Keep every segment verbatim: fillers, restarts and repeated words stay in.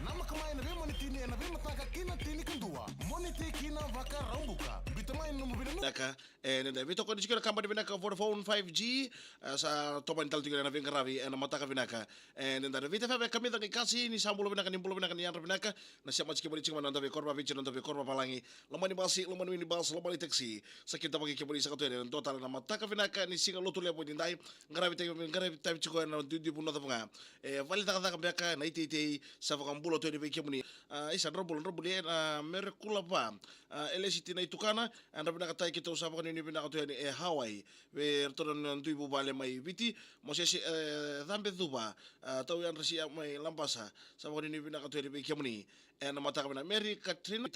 Namaka mai na veimoniti ni ena veimataka kina tinikadua. Moniti kina Vakaraubuka. Biuta mai na nomu vinaka. Vinaka, e, ni da veitokoni tiko na kabani vinaka Vodafone five G, e, sa tomani tale tiko na veiqaravi, e, na mataka vinaka. E, ni da na veitokoni vei kemuni na qai kasi, ni sa bula vinaka, ni bula vinaka, ni yadra vinaka. Na sema tiko mai, tiko mai na noda veikoro vakaViti, na noda veikoro vakavalagi. Loma ni basi, loma ni minibus, loma ni taxi. Sa kidavaki kemuni saka tu yani, dua tale na mataka vinaka ni siga Lotulevu edaidai. Qaravi tavi, qaravi tavi tiko ena duidui vanua cava ga. E, vale cakacaka beka, na iteitei, sa vakabula tu yani vei kemuni. A, isa, dra bula, dra bula, e, na Merekula Va. A, Elesiti na iTukana, a, dra vinaka, tai keitou sa vakanuinui vinaka tu yani e Hawaii. Vei iratou na dui vuvale mai Viti, Mosese, e, Cabe Cuva, a, tau yadra sia mai Labasa, sa vakanuinui vinaka tu yani vei kemuni. Ena mataka vinaka, Mary Katrina.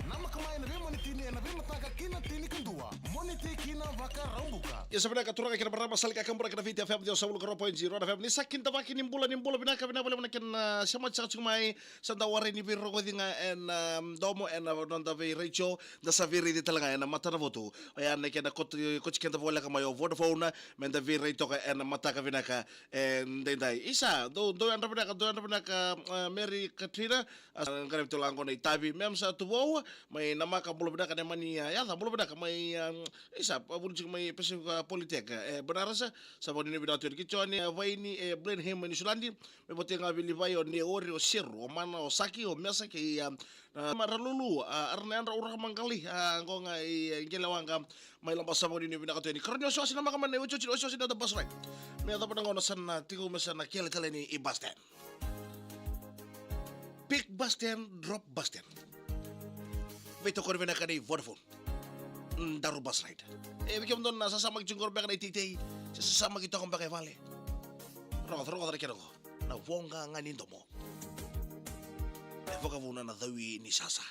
Namaka mai na veimoniti ni ena veimataka kina tinikadua. Moniti kina Vakaraubuka. Ia sa vinaka turaga kei na marama, sa lai ka kaburaki na Viti F M, ciwasagavulu ka rua point zero na F M. Ni sa kidavaki, ni bula, ni bula vinaka, vinaka vakalevu na kena, a, sema tiko mai. Sa da warai ni veirogoci ga ena, a, domo, ena noda veiraitio, da sa veiraici tale ga ena matanavotu. Oya na kena koti, koti keda voleka mai o Vodafone, me da veirai toka ena mataka vinaka edaidai. Isa, dou, dou yadra vinaka, dou yadra vinaka, a, Mary Katrina, a, qaravi tale ga na itavi, Mem sa tu vou, mai Namaka, bula vinaka, Nemani, a, Yaca, bula vinaka, mai, a, isa, a, vuli tiko mai Pacific, a, Polytech, e, Banaras, sa vakanuinui vinaka tu yani ki Joni, e, Vaini, e, Blenheim, mai Niusiladi, me votei ga vei Livai, o Neori, o Seru, o Mana, o Saki, o Mesa, kei, a, a, Maralulu, a, Arana Yadra, Ura Maqali, a, qo ga i, e, Qelewaqa, mai Labasa, sa vakanuinui vinaka tu yani. Karua ni wasiwasi, Namaka mai na iwasiwasi, wasiwasi na noda bus ride. Me yacova na gauna sa na tiko me sa na kele tale ni i bus stand. Pick bus stand, drop bus stand. Veitokoni vinaka ni Vodafone. Daru bus ride. E, vei kemudou na sasamaki tiko qori beka na iteitei, se sasamaki toka beka e vale. Rogoca, rogoca na kena qo. Na voqa ga ni domo. E vakavuna na cawi ni sasa.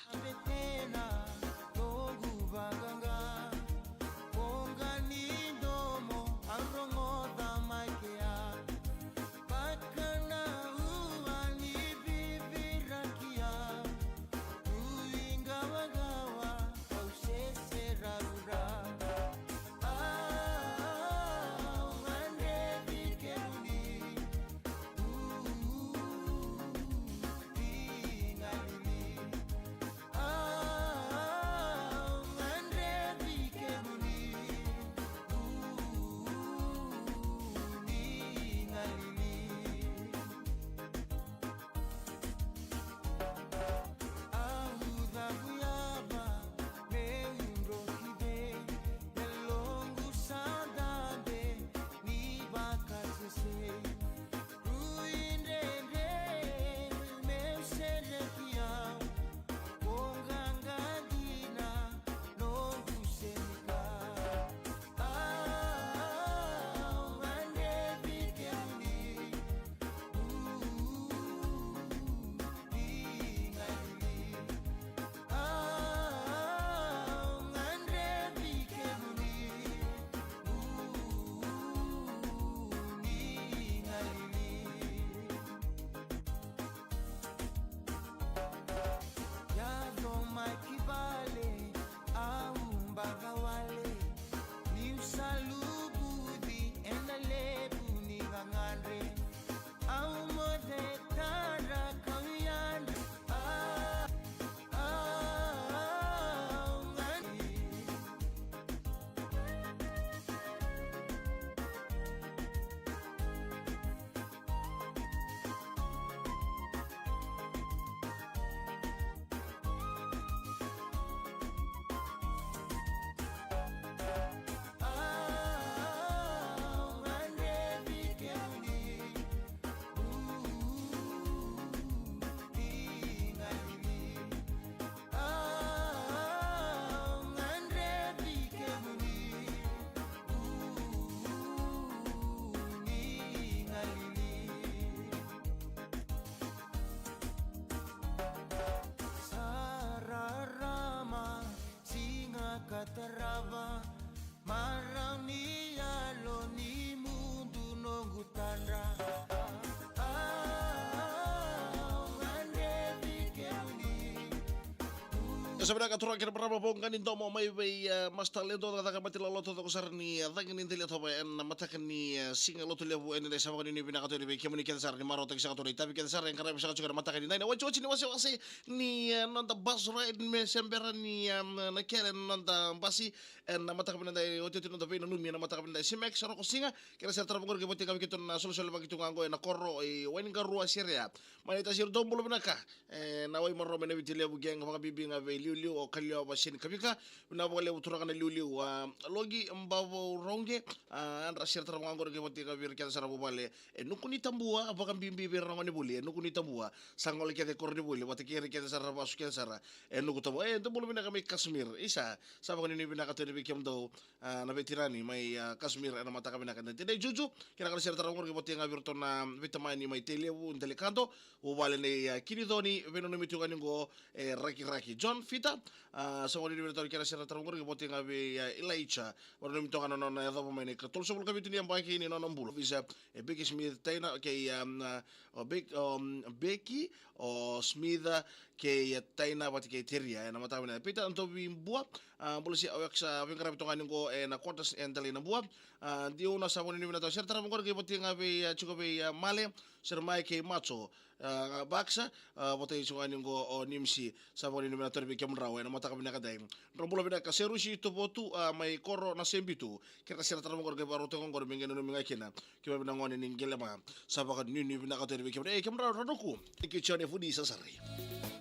E sa vinaka turaga kei na marama, voqa ni domo mai vei, eh, Master Ledo, cakacaka mate loloto, toko sara ni, eh, cagi ni deli toba ena mataka ni, eh, siga Lotulevu, ena dai sa vakanuinui vinaka tu yani vei kemuni kece sara ni marautaki saka tu na itavi kece sara e qaravi saka tiko ena mataka ni dai na otioti ni wasewase ni, eh, noda bus ride me se bera ni, eh, na kele na noda basi ena mataka vinaka dai, otioti ni noda veinanumi ena mataka vinaka dai. Simex Roko Siga, kei na sere tara vaqori kei voti ga vei keitou na solesolevaki tu ga qo ena koro e Wainiqarua, Serea. Mai na itasi iratou, bula vinaka. E, na Waimaroa mai na Viti Levu gang, vakabibi ga vei Liuliu, o Kaliova, Seni Kavika. Vinaka vakalevu turaga na Liuliu, a, Loqi Bavo Roge, a, yadra sere tara vaqori kei voti ga vei ira kece sara vuvale e Nuku ni Tabua, vakabibi vei ira na gonevuli e Nuku ni Tabua, sa gole kece Koronivuli vata kei ira kece sara, vasu kece sara e Nuku Tabua. E, dou bula vinaka mai Kashmir. Isa, sa vakanuinui vinaka tu yani vei kemudou, a, na veitirani mai, a, Kashmir ena mataka vinaka dai. Tinai Juju, kei na ka na sere tara vaqori kei voti ga vei iratou na veitamani mai Tailevu, Delekado, vuvale nei, a, Kiniconi, veinanumi tu ga ni qo e Rakiraki. John Fita, a, sa vakanuinui vinaka tu yani kei na sere tara vaqori kei voti ga vei, a, Elijah, veinanumi tu ga na nona yacova mai na ikatolusagavulu ka vitu ni yabaki ni nona bula. Visa, e Becky Smith Taina, kei, a, a, o Beck-, o, Becky, o Smith, kei, a, Taina vata kei Teria, ena mataka vinaka. Peter Antovi Bua, a, bula si au sa veiqaravi tu ga ni qo ena quarters e Delaina Bua. A, Diuna sa vakanuinui vinaka tu, sere tara vaqori kei voti ga vei, a, tiko vei, a, Male, sere mai kei Macho, a, Baksa, a, vota i tiko ga ni qo o Nimsi, sa vakanuinui vinaka tu yani vei kemudrau ena mataka vinaka dai. Drau bula vinaka Serusi Tovotu, a, mai Koro na Sebitu, kei na sere tara vaqori kei vakarau tu ga qori me qai nanumi ga kina. Keimami na gone ni Qelema, sa vakanuinui vinaka tu yani vei kemudou. E, kemudrau Ranuku, thank you John, e Funi Sasari.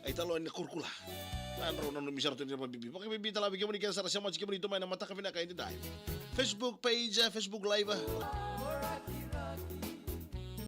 Ai talo ni Kurukula. Na drau nanumi sara tu ni vakabibi. Vakabibi tale vei kemuni kece sara sema tiko kemuni tu mai na mataka vinaka edaidai. Facebook page, Facebook Live.